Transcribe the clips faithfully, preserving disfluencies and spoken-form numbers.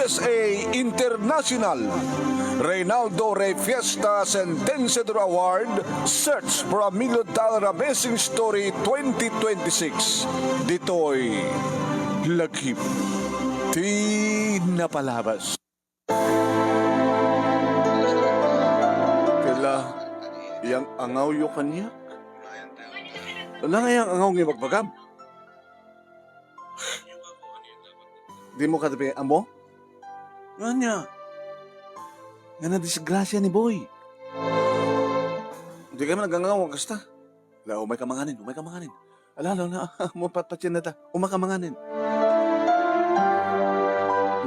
S A International. Reynaldo Rey Fiesta Sentenciador Award, Search for a Million Dollar Amazing Story twenty twenty-six. Ditoy Lagip ti Napalabas. Kala, iyang angawyo kaniak? Ala nga iyang angaw nga ibagbagam? Dimo kadi ammo? Ania? Nga nadisgrasya ni Boy. Dika man nagangaw kasta. Ala, umayka manganen, umayka manganen. Ala, ala, ala, mo patpatien na ta. Umayka manganen.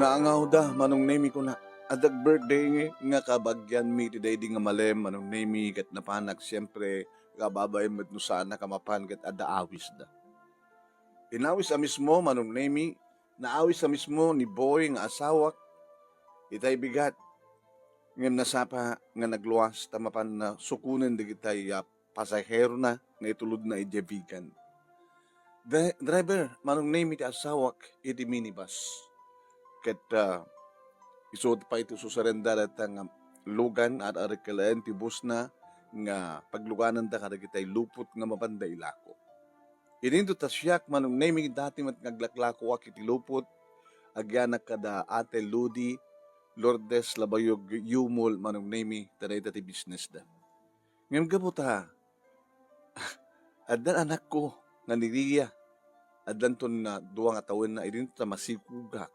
Naangawda, Manong Nemy, kuna. Adda birthday nga kabagianmi ti daydi nga malem, Manong Nemy, ket napanak, siempre, kababain met no saannak a mapan ket adda awisda. Inawis a mismo, Manong Nemy, naawis a mismo ni Boy nga asawak itay bigat. Ngem nasapa nga nagluas ta mapanna sukonen dagitay a pasaherona nga itulodna idiay Vigan. Dri-, driver, Manong Nemy ti asawak iti minibus. Ket, ah, isu pay ti susarenda dayta nga lugan, ar-arekkelen ti busna nga paglugananda kadagitay lupot nga mapanda ilako. Idinto ta siak, Manong Nemy, dati met nga aglaklakoak iti lupot, agianak kada Ate Ludi, Lourdes Labayog Yumul, Manong Nemy, ta dayta ti businessda. Ngem gapu ta, addan anakko nga ni Ria, addanton, ah, dua nga tawenna, idinto ta masikogak.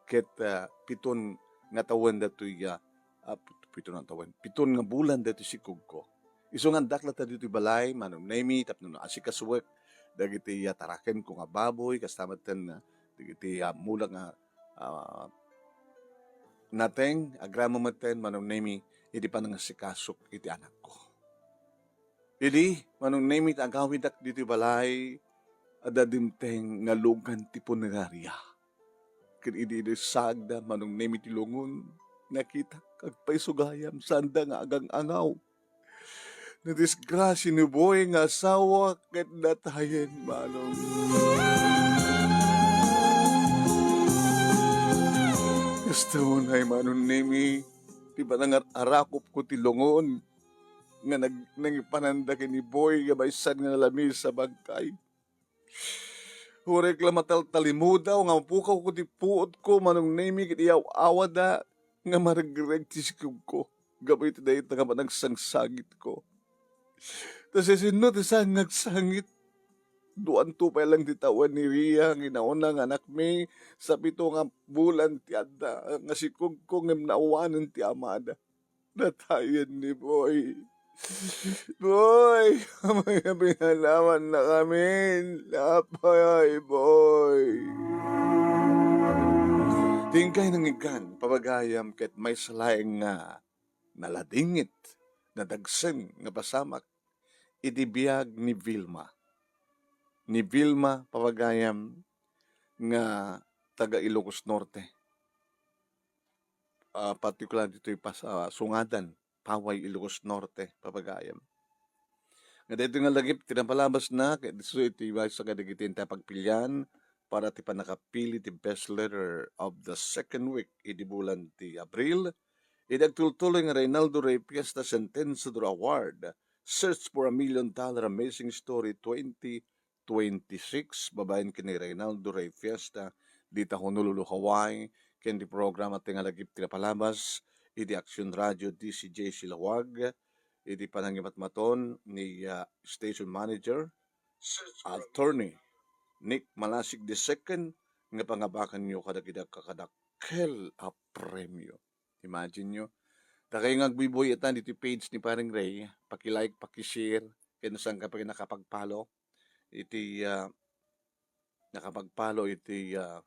Ket, ah, piton nga tawen datoy, ah, ah, pit-, piton nga tawen, piton nga bulan datoy sikogko. Isu nga addak latta ditoy balay, Manong Nemy, tapno naasikasuek dagiti, ah, tarakenko nga baboy, kasta metten, ah, dagiti, ah, mula nga, ah, nateng, agraman metten, Manong Nemy, idi panangasikasok iti anakko. Idi, Manong Nemy, ta agawidak ditoy balay, adda dimteng nga lugan ti punerarya. Ket idi, idi saagda, Manong Nemy, ti lungon, nakitak, agpayso gayam, saanda nga agang-angaw. Nadisgrasya ni Boy nga asawa ket natayen, Manong. Kasta unay, Manong Nemy, ti panangar-arakupko ti lungon nga nag-, nangipananda ken ni Boy nga maysa nga nalamiis a bangkay. Uray la mataltalimudaw nga mapukawko ti puotko, Manong Nemy, ket iyaw-awada nga maregreg ti sikogko gapu iti dayta nga panagsangsangitko. Ta siasino ti saan nga agsangit? Duanto pay lang ti tawen ni Ria nga inauna nga anakmi, sapito nga bulan ti adda nga sikogko ngem naawanen ti amada. Natayen ni Boy. Boy, ammom nga pinalawannamin. Apay, Boy. Ti inkay nangikkan, pabagayam, ket maysa laeng nga naladingit, nadagsen nga pasamak iti biag ni Vilma. Ni Vilma, pabagayam, nga taga Ilocos Norte. Ah, partikular ditoy pas-, ah, Sungadan, Paway, Ilocos Norte, pabagayam. Nga daytoy nga lagip ti napalabasna, ket isu iti maysa kadagiti intay pagpilian para ti pannakapili ti best letter of the second week idi bulan ti Abril, idi agtultuloy nga Reynaldo Rey Fiesta Sentenciador Award, Search for a Million Dollar Amazing Story twenty twenty-six, babaen ken ni Reynaldo Rey Fiesta, dita Honolulu, Hawaii, ken ti programa ti nga lagip ti napalabas iti Action Radio D C J Silawag, iti panangimatmaton ni, ah, station manager, Attorney Nick Malasig the second, nga pangabakanyo kadagiti agkakadakkel a premio. Imagine nyo. Ta kayo nga agbuybuy-atan ditoy page ni Pareng Ray, paki-like, paki-share, ken no saan ka pa nakapag-follow iti, ah, nakapag-follow iti, ah,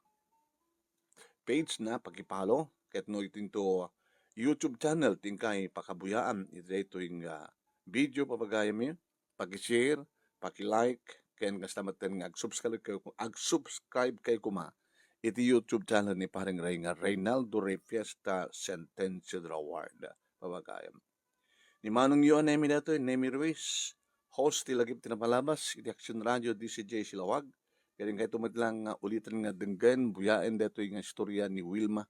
page na, paki-follow. Ket no itinto YouTube channel, ti inkay pakabuyaan iti daytoy nga video, pabagayam, paki-share, paki-like, ken kasta metten nga ag-subscribe kayo, ag-subscribe kayo koma iti YouTube channel ni Pareng Ray nga Reynaldo Rey Fiesta Sentenciador Award, pabagayam. Ni Manong Yo a Nemy datoy, Nemy Ruiz, host ti lagip ti napalabas iti Action Radio D C J Silawag. Ket inkayto met lang nga ulitan nga denggen, buyaen datoy nga istorya ni Wilma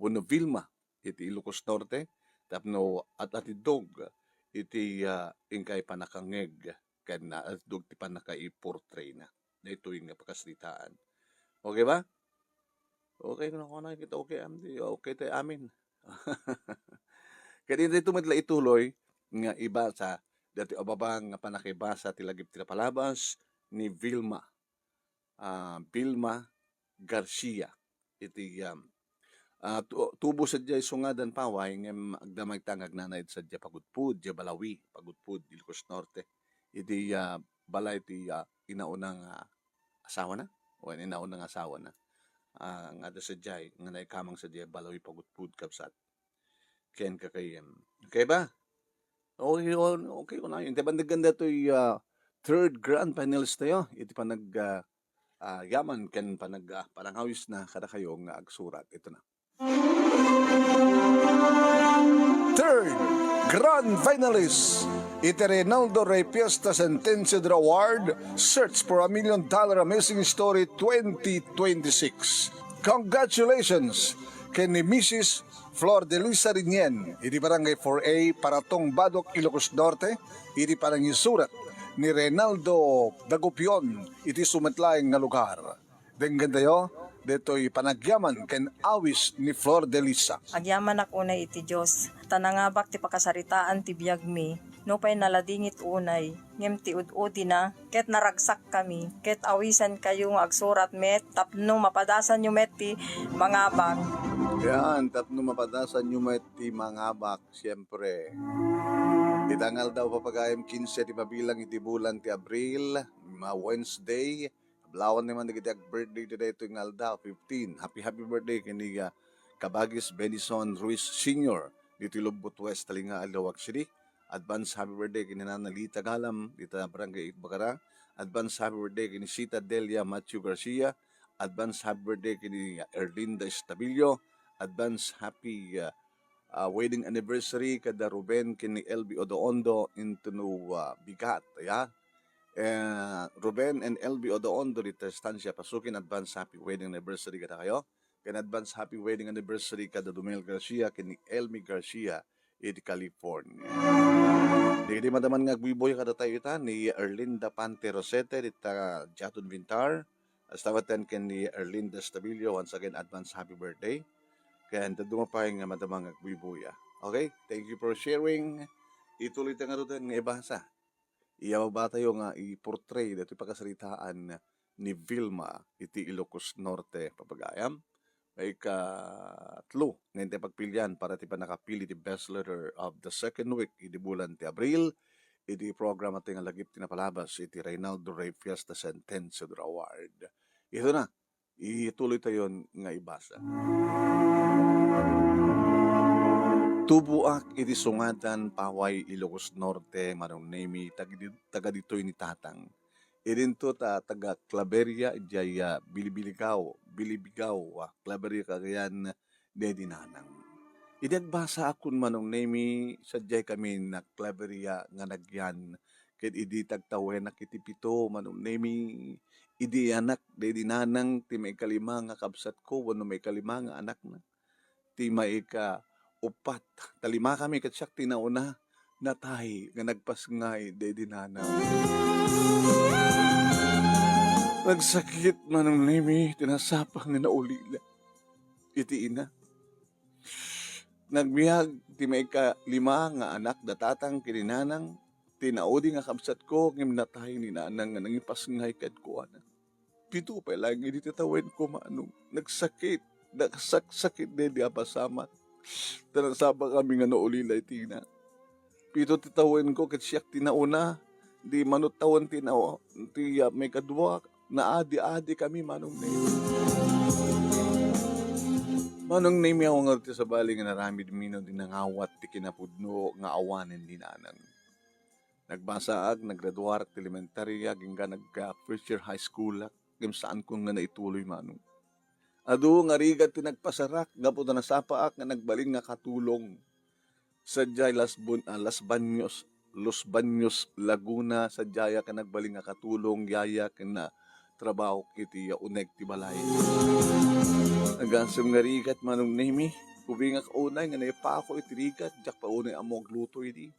wenno Vilma iti Ilocos Norte tapno at-atiddog iti, ah, inkay pannakangngeg ken, ah, atdog ti pannakaiportrayna. Daytoy nga pakasaritaan. Okay ba? Okay, no, no, kita okay, am, di, okay tayo, amin. Kaya dito met la ituloy nga ibasa dati ababa nga panakibasa ti lagip ti napalabas ni Vilma, ah, Vilma Garcia. Iti, um, ah, tu-, tubo sadiay isu ngadan paway ngem agdama ita nga agnanaed sadiay Pagudpud, diay Balawi, Pagudpud, Ilocos Norte. Iti, ah, balay ti, ah, inauna nga asawana? Wen, inauna nga asawana. Ah, nga adda sadiay, nga naikamang sadiay Balawi Pagudpud, kabsat. Ken kakayem. Okay ba? Okay, on-, okay, unayon. Ti bandaganda to'y, ah, third grand finalist tayo. Iti panag, ah, ah, yaman ken panag, ah, panangawisna kadakayo nga agsurat. Ito na. Third grand finalist iti Reynaldo Rey Fiesta Sentencio de Award, Search for a Million Dollar Amazing Story twenty twenty-six. Congratulations ken ni Missus Flor de Lisa Rinien iti Barangay four A, Paratong, Badoc, Ilocos Norte, iti panangisurat ni Reynaldo Dagupion iti isu met laeng nga lugar. Denggen tayo ditoy panagyaman ken awis ni Flor de Lisa. Agyamanak unay iti Dios, ta nangabak ti pakasaritaan ti biagmi. Nupay naladingit unay, ngem ti ud-udina, ket naragsakkami, ket awisankayo nga agsurat met tapno mapadasanyo met ti mangabak. Yan, tapno mapadasanyo met ti mangabak, siyempre. Ita nga aldaw, papagayam, kinse ti mabilang iti bulan ti Abril, ma-, Wednesday, Ablawan ni man dagiti ag-birthday ti daytoy nga aldaw, fifteen. Happy, happy birthday ken ni, ah, Kabagis Benison Ruiz Senior ditoy Lubot West, Talinga, Laoag City. Advance happy birthday ken ni Nana Lita Galam dita Barangay Bacara. Advance happy birthday ken ni Sita Delia Matthew Garcia. Advance happy birthday ken ni, ah, Erlinda Estabillo. Advance happy, ah, ah, wedding anniversary kada Ruben ken ni L B Odoondo into no, ah, bigat, ya. Eh, Ruben and L B Odoondo dita Estancia Pasukin, advance happy wedding anniversary kadakayo. Ken advance happy wedding anniversary kada Dumel Garcia ken ni Elmi Garcia iti California. Dagiti madaman nga agbuybuya kadatayo ita ni Erlinda Pante Rosete dita Jatun Vintar, Astawaten ken ni Erlinda Stabilio, once again, advance happy birthday. Ken dadduma pay nga madama nga agbuybuya. Okay? Thank you for sharing. Ituloy ta ngaruden nga ibasa. Iyababa tayo nga i-portray daytoy pakasaritaan ni Vilma iti Ilocos Norte, papagayam. Ikatlo nga intay pagpilian para ti pannakapili ti best letter of the second week idi bulan ti Abril, iti programa ti nga lagip ti napalabas iti Reynaldo Rey Fiesta Sentencio Award. Ito na, ituloy tayon nga ibasa. Tuboak iti sungatan Paway, Ilocos Norte, Manong Nemi, tagidi-, taga ditoy ni Tatang. Idinto ta taga Claveria, idiay, ah, Bilibiligaw, Bilibigaw, ah, Claveria, Cagayan de Dinanang. Idi agbasaak kun Manong Nemi, sadiay kami na Claveria nga nagyan, ket idi tagtawenak iti pito, Manong Nemi, idi anak de Dinanang ti maikalima nga kabsatko wenno maikalima nga anakna. Ti maika-upat. Ta lima kami ket siak ti nauna, natay nga nagpasngay daydi nanang. Nagsakit, Manong Nemi, ti nasapa nga naulila iti ina. Nagbiag ti maikalima nga anak da tatang ken ni nanang, ti naudi nga kabsatko, ngem natay ni nanang nga nangipasngay kenkuana. Pito pay laeng idi ti tawenko, Manong. Nagsakit, nagsaksakit daydi a pasamak. Ta nasapa kami nga naulila iti ina. Pito ti tawenko ket siak ti nauna. Di mano tawen ti na-, ti, ah, maikadua, naadi-adi kami, Manong Nemi. Manong Nemi, awan ngarud ti sabali nga naramidmi no di nangawat ti kinapudno nga awanen ni nanang. Nagbasaak, nagraduarak ti elementarya, agingga nagka first year high school-ak, ngem saankon nga naituloy, Manong. Adu nga rigat ti nagpasarak gapu ta nasapaak nga nagbalin nga katulong sadiay Las Bun-, ah, Las Baños, Los Baños, Laguna, sadiayak nga nagbalin nga katulong, yaya ken na trabaho iti, ah, uneg ti balay. Agasem nga rigat, Manong Nemi, Ubingak unay nga naipako iti rigat, diak pay unay ammo agluto idi.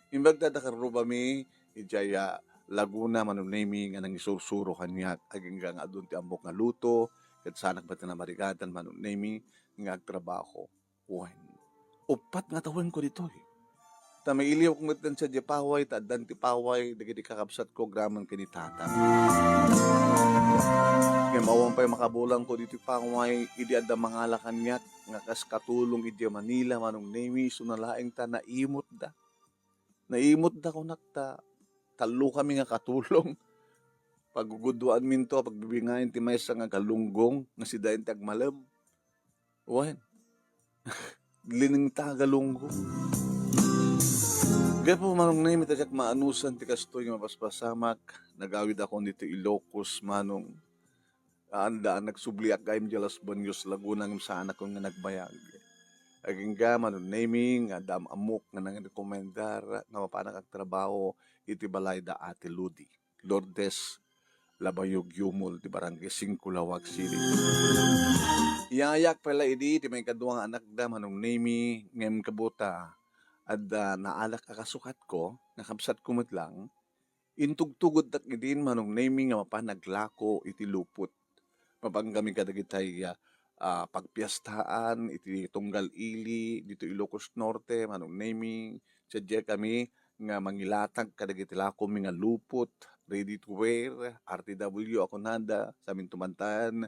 Imbag ta adda karrubami idiay, ah, Laguna, Manong Nemy, nga nangisursuro kaniak, agingga nga adun ti ammok nga luto, ket saanak met nga marigatan, Manong Nemy, nga agtrabaho. Wen, uppat nga tawenko ditoy. Ta mailiwko met sadiay paway, ta addan ti paway dagiti kakabsatko agraman ken ni Tata. Ngem awan pay makabulangko ditoy paway, idi adda mangala kaniak nga kas katulong idiay Manila, Manong Nemy, isuna laeng ta naimutda. Naimutda kunak ta tallo kami nga katulong. Pagguguduanminto, pagbibingayan ti maysa nga galunggong nga sidaen ti agmalem. Wen, linengta a galunggong. Gapu, Manong Nemy, ta diak maanusan ti kastoy nga mapaspasamak, nagawidakon ditoy Ilocos, Manong. Aanda a nagsubliak gayam idiay Los Baños, Laguna, ngem saanak nga nagbayag. Agingga, Manong Nemy, nga adda am-ammok nga nangrekomendar nga mapanak agtrabaho iti balay da Ate Lodi Lourdes Labayog Yumol, ti Barangay Singko, Laoag City. Iyayak pay la idi ti maikadua nga anakda, Manong Nemy, ngem gapu ta adda naalak a kasukatko nga kabsatko met lang, intugtugotdak idin, Manong Nemy, nga mapan aglako iti lupot. Mapan kami kadagitay, ah, ah, pagpiestaan iti tunggal ili ditoy Ilocos Norte, Manong Nemy. Sadiay kami nga mangilatag kadagiti lakomi nga lupot, ready to wear, R T W a kunada, saminto mantan.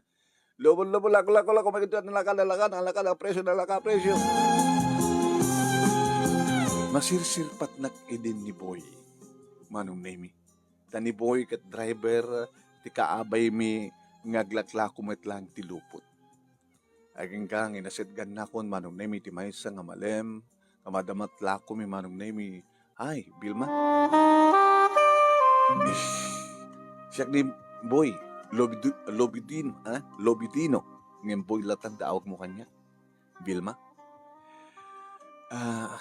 Lubol, lubol, lako, lako, lako, may ganito, nalaka, nalaka, nalaka, nalaka, presyo, nalaka, presyo. Masirsirpatnak idin ni Boy, Manong Nemy. Ta ni Boy ket driver ti kaabaymi nga aglaklako met lang ti lupot. Agingga nga inasetgannakon, Manong Nemy, ti maysa nga malem, nga madamatlako mi, Manong Nemy. Ay, Vilma. Ish, siak ni Boy, Lobidi-, Lobidin-, ah, Lobidino. Ngem Boy latan ti awagmo kaniak. Vilma? Ah,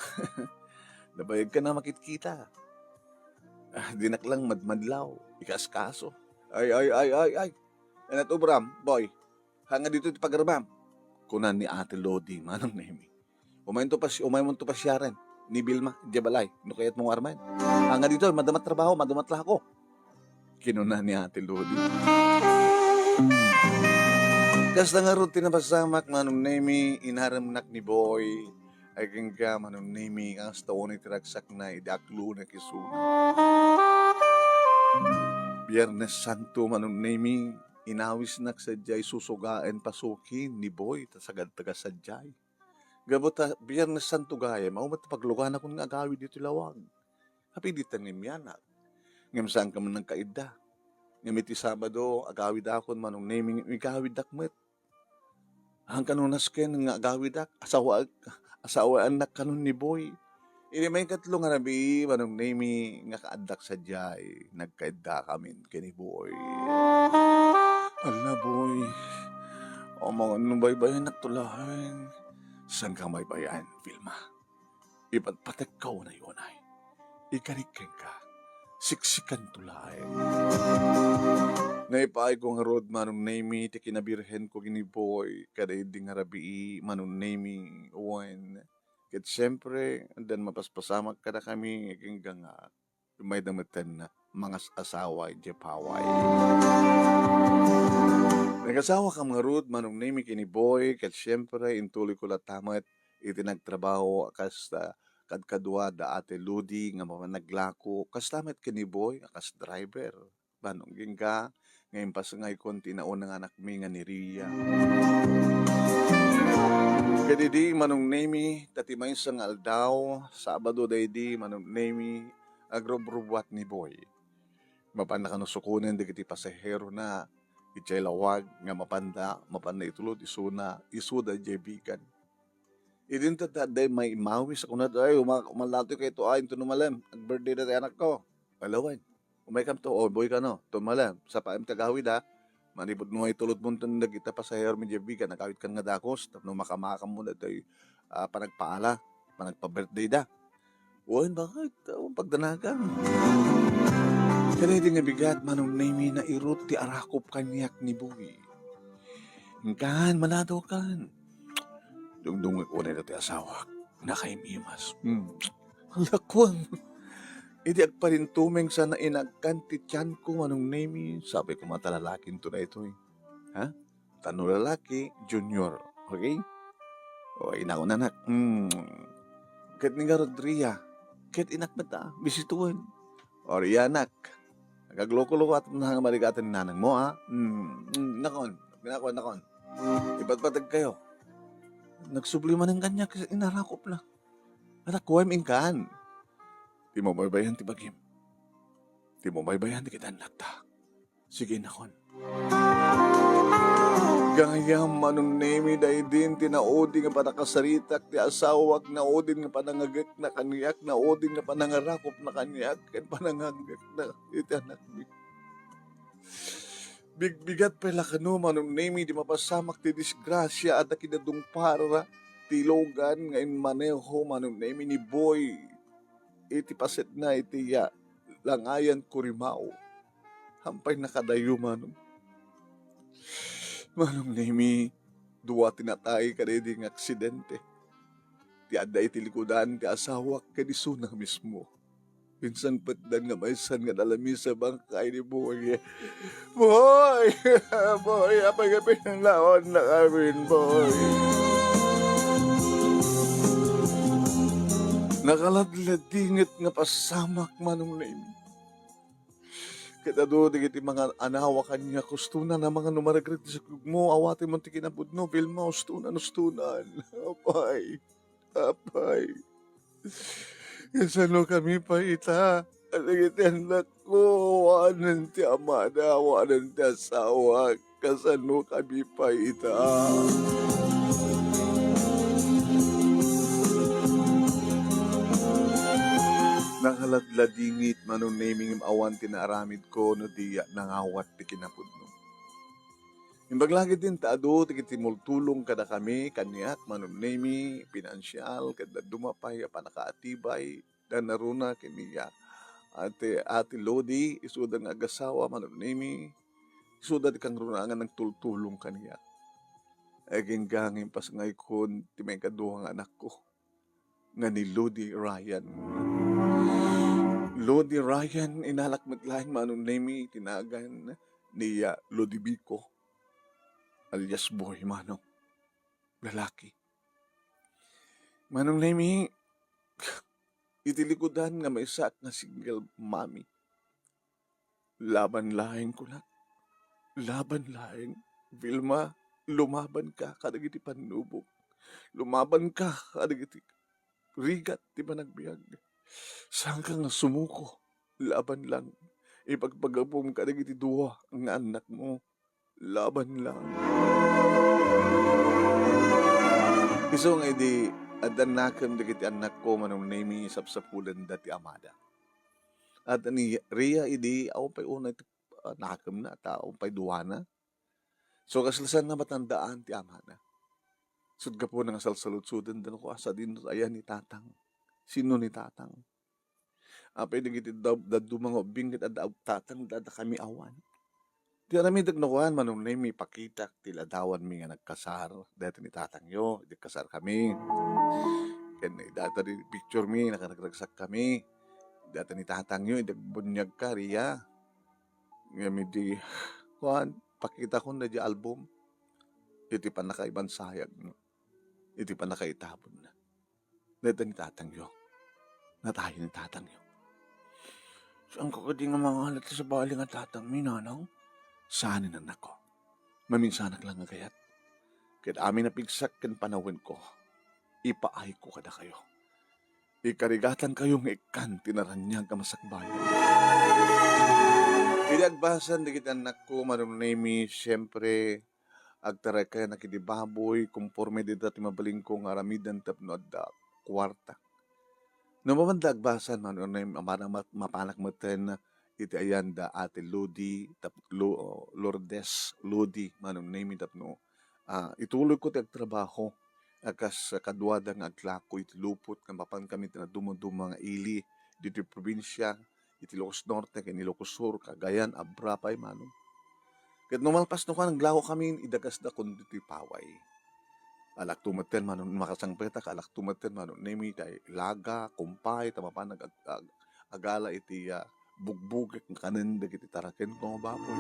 nabayag ka na makitkita. Ah, dinak lang madmadlaw, ikaskaso. Ay, ay, ay, ay, ay. Anat ubram, Boy? Hanga dito ti pagarmam, kuna ni Ate Lodi, Manong Nemy. Umayonto pas-, umayonto pasiaren ni Vilma, diay balay, no kayatmo nga armen. Hanga dito, madama trabaho, madama trabaho. Kinuna ni Ate Lodi. Kasta ngarud ti napasamak, Manong Nemy, inaremnak ni Boy. Agingga, Manong Nemy, kasta unay ti ragsakna, idi aklonek isuna. Biernes Santo, Manong Nemy, inawisnak sadiay susugaen pasukin ni Boy, ta sagad taga sadiay. Gapu ta Biernes Santo gayam, awan met pagluganakon nga agawid ditoy lawag. Apiditen nga immianak. Ngem saanka man nagkaidda. Ngem iti Sabado, agawidakon, Manong Nemy, ngem igawiddak met. Haan kano nasken nga agawidak, asawaek, asawaannak kanon ni Boy. Idi maikatlo nga rabii, Manong Nemy, nga kaaddak sadiay, nagkaiddakamin ken ni Boy. Ala, Boy, amangan no baybayanakto laeng. Saanka nga baybayan, Vilma? Ipatpatekka unay-unay. Ikarik kenka, siksikanto laeng. Naipaayko ngarud, Manong Nemy, ti kinabirhenko ken ni Boy, kada idi nga rabii, Manong Nemy, wen. Ket siempre, addan mapaspasamak kadakami, agingga nga, mayda metten mangas-asawa idiay paway. Nagasawa kam ngarud, Manong Nemy, ken ni Boy, ket siempre, intuloyko latta met iti nagtrabaho a kas, ah, kadkadua da Ate Lodi nga mapan aglako, kasta met ken ni Boy a kas driver. Manong, agingga nga impasngaykon ti nauna nga anakmi nga ni Ria. Ket idi, Manong Nemy, ta ti maysa nga aldaw, Sabado daydi, Manong Nemy, agrubrubuat ni Boy. Mapanna kano sukonen dagiti pasaherona idiay lawag nga mapanda, mapanna itulod isuna, isuda idiay bigan. Idin ta, ta adda may immawis a kunada, "Ay, uma-, umalatoy kayto, ay, inton no malem, ag-birthday da ti anakko." Ala wen, "Umaykamto, o, Boy, kano, inton malem, sapaem ti agawid, ha. Manipud no itulodmo inton dagiti pasaheromi idiay bigan, agawidkan nga dagus, tapno makamakammo daytoy, ah, panagpaala, panagpa-birthday da." Wen, bakit? Awan pagdanagan. Kadaydi nga bigat, Manong Nemy, nairut ti arakop kaniak ni Boy. Inkan, malado kan. Dungdungek unay datoy asawak. Nakaim-imas. Hmm. Lakuan. Idi agparintumeng sana inagkan ti tianko, Manong Nemi, sapay koma ta lalakinto daytoy. Ha? Ta no lalaki, junior. Okay? O, inakon, anak. Hmm. Ket ni ngarud, Ria, ket inak met a bisituen. O, Ria, anak. Nagagloko-loko at nga marigatan ni nanangmo, ha? Hmm. Hmm, nakon. Nakon, nakon. Ipatpateg kayo. Nagsubli manen kaniak, inarakop na. Anak, kuwam inkan. Ti mabaybayan ti bagim. Ti mabaybayan ti kitan latta. Sige, nakon. Gayam, Manong Nemi, daydin ti naudi nga panakasaritak ti asawak, naudin nga panangagekna kaniak, naudin nga panangarakopna kaniak, ken panangagekna iti anakmi. Bigbigat pay la kano, Manong Nemi, di mapasamak ti disgrasia a da kinadungpara ti lugan nga immaneho, Manong Nemi, ni Boy iti pasetna iti ya langayan Kurimao. Hampay nakadayo, Manong. Manong Nemi, dua ti natay kadaydi nga aksidente. Ti adda iti likudan ti asawak ken isuna mismo. Insangpetdan nga maysa nga nalamisa bangkay ni Boy. Boy! Boy, apay nga pinanawannakamin, Boy? Nakaladladinget nga pasamak, Manong Nemi. Ket adu dagiti mga anawa kaniak, ustonan a mga numaregreg ti sakgegmo, awatenmon ti kinapudno, Vilma, ustonan, ustonan. Apay, apay. Kasano kami pay ita? Kadagiti annakko, awanen ti amada, awanen ti asawa. Kasano kami pay ita? Nakaladladingit, Manong Nemi, ngem awan ti naaramidko no diak nangawat ti kinapudno. Imbag la ketdin ta adu dagiti tumultulong kadakami, kaniak, Manong Nemi, pinansial, ket dadduma pay a pannakaatibay, da naruna ken ni Ate, Ate Lodi, isuda nga agasawa, Manong Nemi, isuda ti kangrunaan nga nagtultulong kaniak. Agingga nga impasngaykon ti maikadua nga anakko, nga ni Lodi Ryan. Lodi Ryan, inalak met laeng, Manong Nemi, ti nagan ni, ah, Lodi Biko, alias Boy, Manong. Lalaki. Manong Nemi, iti likudan nga maysaak nga single mommy. Laban laeng, kunak. Laban laeng. Vilma, lumabanka kadagiti pannubok. Lumabanka kadagiti rigat ti panagbiag. Saanka nga sumuko. Laban lang. Ipagpagapom kadagiti dua nga annakmo. Laban lang. Isu nga idi adda nakem dagiti annakko, Manong Nemi, sapsapulenda ti amada. At ni Ria idi, awan pay unay ti, ah, nakemna, ta awan pay duana. So, kasla saan nga matandaan ti amana. Sut gapuna nga salsaludsodenda no, kua, sadino ayan ni Tatang? Sino ni Tatang? Apay dagiti dab-, dadduma nga ubbing ket adda tatang, adda kami awan. Ti aramidek no kuan, Manong Nemi, pakitak ti ladawanmi nga nagkasar, dayta ni tatangyo, idi kasar kami. Ken dayta di picture mi, nakaragragsak kami. Dayta ni tatangyo, idi agbuniag ka, Ria. Ngem idi, kuan, pakitakon daydi album. Iti pannakaibansayag, no? Iti pannakaitabon na. Dayta ni tatangyo. Natayen ni tatangyo. Saanka kadi nga mangan iti sabali nga tatangmi, nanang? Saanen, annakko. Maminsanak lang nga kayat. Ket amin a pigsak ken panawenko, ipaayko kadakayo. Ikarigatankayo nga ikkan ti naraniag a masakbayan. Idi agbasan dagiti annakko, Manong Nemi, siempre, agtaraykayo iti baboy, konforme dita ti mabalinko nga aramiden tapno adda kuarta. No mapanda agbasan, Manong Nemi, amana mat-, mapanak metten iti ayan da Ate Lodi, tap-, Lo-, Lourdes Lodi, Manong Nemi, tapno, ah, ituloyko ti agtrabaho a kas kaduada nga aglako iti lupot nga mapankami iti nadumaduma nga ili ditoy probinsia, iti Ilocos Norte ken Ilocos Sur, Cagayan, Abra pay, Manong. Ket no malpas no kuan, aglako kami, idagasda kuno ditoy paway. Alakto metten, Manong, makasangpetak, alakto metten, Manong Nemi, tay laga, kumpay, ta mapan ag-, ag-, ag-, agala iti, ah, bugbugek nga kanen dagiti taraken ko nga baboy.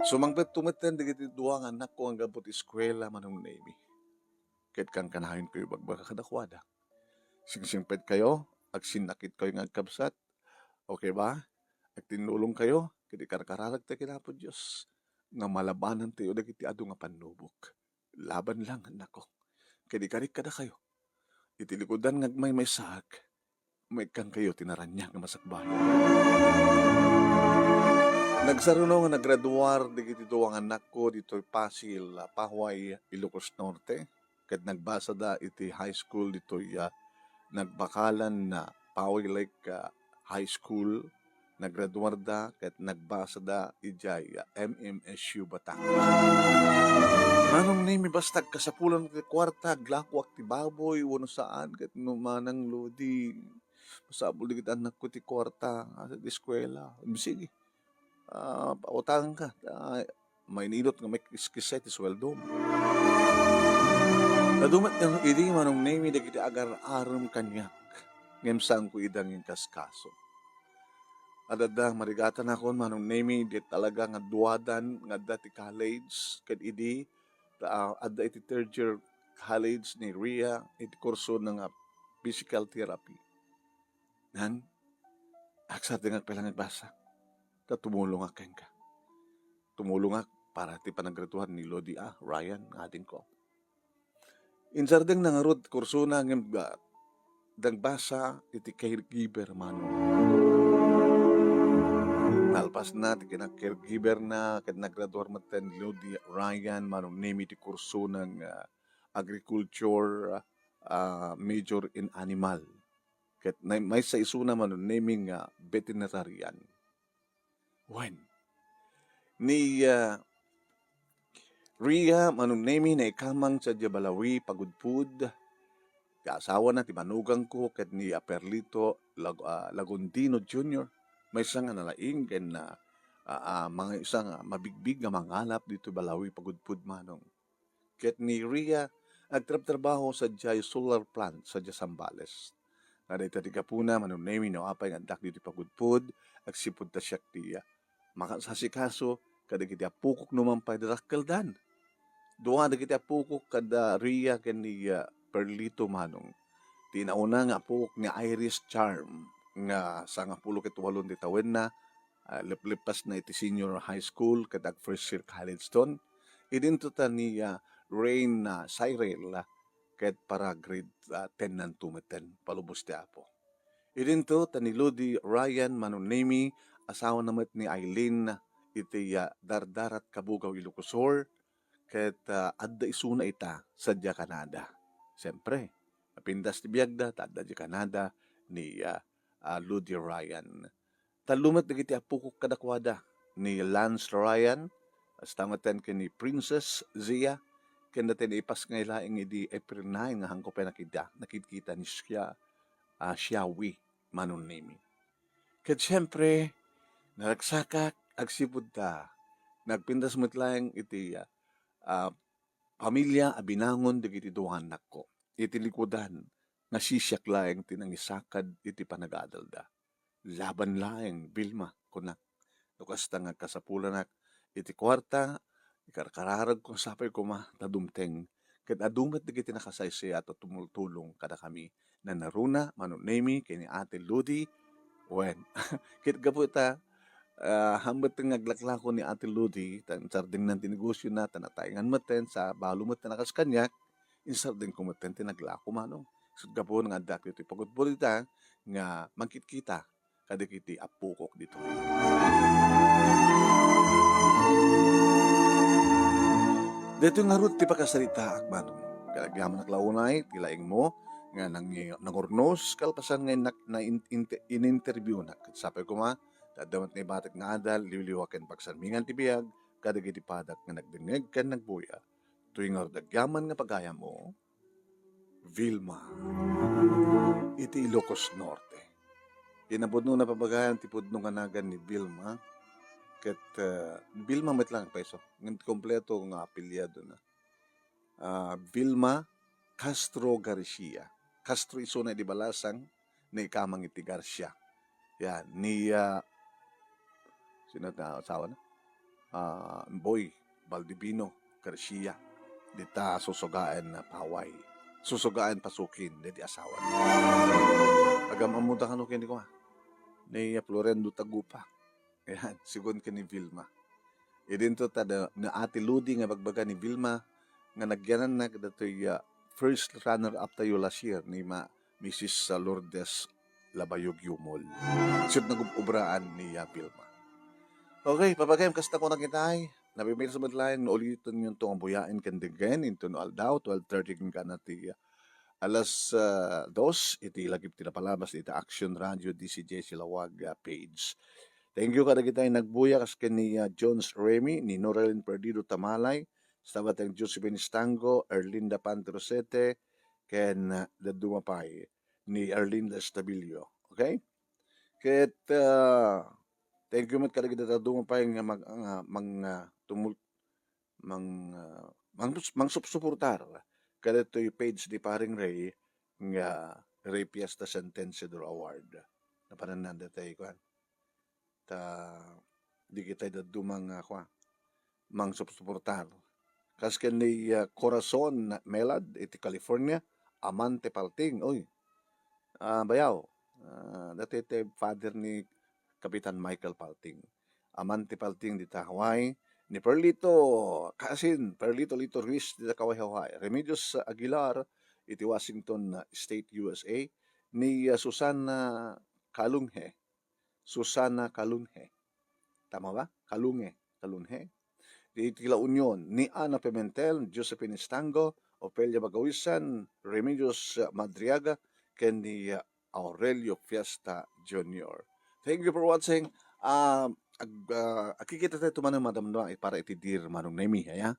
Sumangpetto metten dagiti dua nga annakko nga aggapu ti eskuela, Manong Nemi. Ket kankanayon kayo bagbaga kadakuada. Singsingpetkayo, agsinnakitkayo nga agkabsat. Okay ba? Agtinnulongkayo, ket ikarkararagta ken Apo Dios nga malabanantayo dagiti adu nga pannubok. Laban lang, annakko. Ket ikarik kadakayo, iti likudan nga agmaymaysaak, maikkankayo ti naraniag nga masakbayan. Nagsaruno nga nagraduar dagiti dua nga annakko ditoy Pasil, ah, Pahuay, Ilocos Norte, ket nagbasada iti high school ditoy, ah, nagbakalan na Pahuay Lake, ah, High School. Nagraduarda ket nagbasada idiay, ah, M M S U Batangas. Manong Nemi, basta agkasapulan ti kuarta, aglakoak ti baboy, wenno saan, ket no Manang Lodi, masapul dagiti annakko ti kuarta, nga sa eskuela. Sige. Ah, pautanganka. Ah, mainilot nga maikiskis ti sueldom. Adu met idi, Manong Nemi, dagiti agar-arem kaniak, ngem saanko ida nga inkaskaso. Adda marigatanakon, Manong Nemi, di talaga nga duadan nga adda ti college, ket idi, ta, ah, adda iti third year college ni Ria, iti kurso na nga physical therapy. Ngan, agsardengak pay lang agbasa, ta tumulongak kenka. Tumulongak para ti panagraduar ni Lodi a Ryan nga adingko. Insardengna ngarud ti kursona ngem, ah, nagbasa iti caregiver, Manong. Nalpasna ti kina-caregiver na ket nagraduar metten ni Lodi Ryan, Manong Nemi, ti kursona nga agriculture, ah, major in animal. Ket na-, maysa isuna, Manong Nemi, nga veterinarian. Wen, ni, ah, Ria, Manong Nemi, naikamang sadiay Balawi, Pagudpud. Ti asawana ti manugangko ket ni Aperlito Lag-, ah, Lagundino Junior, maysa nga nalaing ken, ah, ah, ah, maysa nga mabigbig nga mangalap ditoy Balawi, Pagudpud, Manong. Ket ni Ria, agtrabtrabaho sadiay solar plant sadiay Zambales. Nga dayta ti gapuna, Manong Nemi, no apay nga addak ditoy Pagudpud, agsipud ta siak ti, ah, makasasikaso kadagiti appokok no man pay dakkeldan. Dua dagiti appokok kada Ria ken ni, ah, Perlito, Manong. Ti nauna nga appok ni Iris Charm, nga sangapulo ket walo ti tawenna, ah, leplepasna iti senior high school ket ag first year college ton. Idinto ta ni, ah, Rain, ah, Cyril, ah, ket para grade, ah, ten-nanto metten, palubos ti Apo. Idinto ta ni Lodi Ryan, Manong Nemi, asawana met ni Eileen, iti, ah, Dardarat, Cabugao, Ilocos Sur, ket, ah, adda isuna ita sadiay Canada. Siempre, napintas ti biagda, ta adda diay Canada ni, ah, ah, Lodi Ryan. Tallo met dagiti appokok kadakuada, ni Lance Ryan, kasta metten ken ni Princess Zia, ken dayta naipasngay laeng idi April nine nga haanko pay nakita, nakidkita ni Xia, ah, Xiaowi, Manong Nemi. Ket siempre, naragsakak agsipud ta nagpintas met laeng iti, ah, ah, familia a binangon dagiti dua nga annakko. Iti likudan, nasisiak laeng ti nangisakad iti panagadalda. Laban laeng, Vilma, kunak. No kasta nga kasapulanak iti kuarta, ikarkararagko sapay koma ta dumteng ket adu met dagiti nakasaysayat a tumultulong kadakami. Nanaruna, Manong Nemi, ken ni Ate Lodi, wen, ket gapu ta, ah, hammet nga aglaklako ni Ate Lodi, ta insardengnan ti negosiona, ta nataengan metten, sa balo met ti nakas kaniak, insardengko metten ti naglako, Manong. Ket gapu nga addak ditoy Pagudpud ita, nga mangkitkita kadagiti appokok ditoy. Daytoy ngarud ti pakasaritaak, Manong. Ket agyamanak la unay ti laingmo nga nang-, nangurnos kalpasan nga innak-, na in-, inte-, in-interviewnak. Ket sapay koma, ta adda met naibatik nga adal, liwliwa ken pagsanmingan ti biag kadagiti padak nga nagdengngeg ken nagbuya. Toy ngarud agyaman nga pagayammo, Vilma, iti Ilocos Norte. Ti napudno, napabagayan ti pudno nga nagan ni Vilma, ket, eh, Vilma met lang payso, ngem ti kompleto nga apelyidona. ah, Vilma Castro Garcia. Castro isuna idi balasang, ni ikamang iti Garcia. Yan, ni, ah, sino ta asawa na? Ah, Boy Baldivino Garcia. Dita susugaen na paway. Susugaen pasukin, diti asawa. Agam-ammo ta kano ken ni kuma. Ni, ah, Florendo Tagupa. Ayan, sigun ken ni Vilma. Idinto ta da, ni Ate Ludi nga bagbaga ni Vilma nga nagyananna kadatoy, ah, first runner-up tayo last year ni ma-, Missus Lourdes Labayog Yumol. Isut' nagub-ubraan ni, ah, Vilma. Okay, papagayam kasta ko na kitay. Nabibil sa medline, no uliton yun to nga buyain ken denggen into no aldaw, twelve thirty ken kana ti, ah, alas, ah, dos, iti lagip ti napalabas iti Action Radio D C J Silawag, ah, page. Thank you kadagitay nagbuya kas ken ni, ah, Jones Remy, ni Noralyn Perdido Tamalay, Estabateng Josephine Stango, Erlinda Pantrosete, ken, ah, dadduma pay ni Erlinda Estabilio. Okay? Ket, ah, thank you met kadagiti dadduma pay nga mag-, nga mang, ah, tumul-, mang, ah, mang-, mangsupsuportar kadatoy page ni Paring Ray nga Ray Fiesta Sentenciador Award. Napanan-, nanda tay kuan. Ta di kitay dadduma nga kua, mangsupsuportar. Kas ken ni, ah, Corazon Melad iti California, Amante Palting, oy. Ah, bayaw, ah, dati ti father ni Kapitan Michael Palting. Amante Palting dita Hawaii, ni Perlito, kasin, Perlito Lito Ruiz dita Kaway, Hawaii. Remedios Aguilar iti Washington, ah, State, U S A. Ni, ah, Susana Kalunghe, Susana Kalunhe. Tama ba? Kalunge, Kalunhe. Di iti La Union, ni Ana Pimentel, Josephine Estango, Ofelia Bagawisan, Remedios Madriaga, ken ni Aurelio Fiesta Junior. Thank you for watching. Ah, ag-, ah, agkikita tayo tumanan, madam, no, para iti Dear Manong Nemi, aya?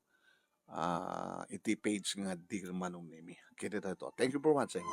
Ah, iti page nga Dear Manong Nemi. Kita tayo to. Thank you for watching.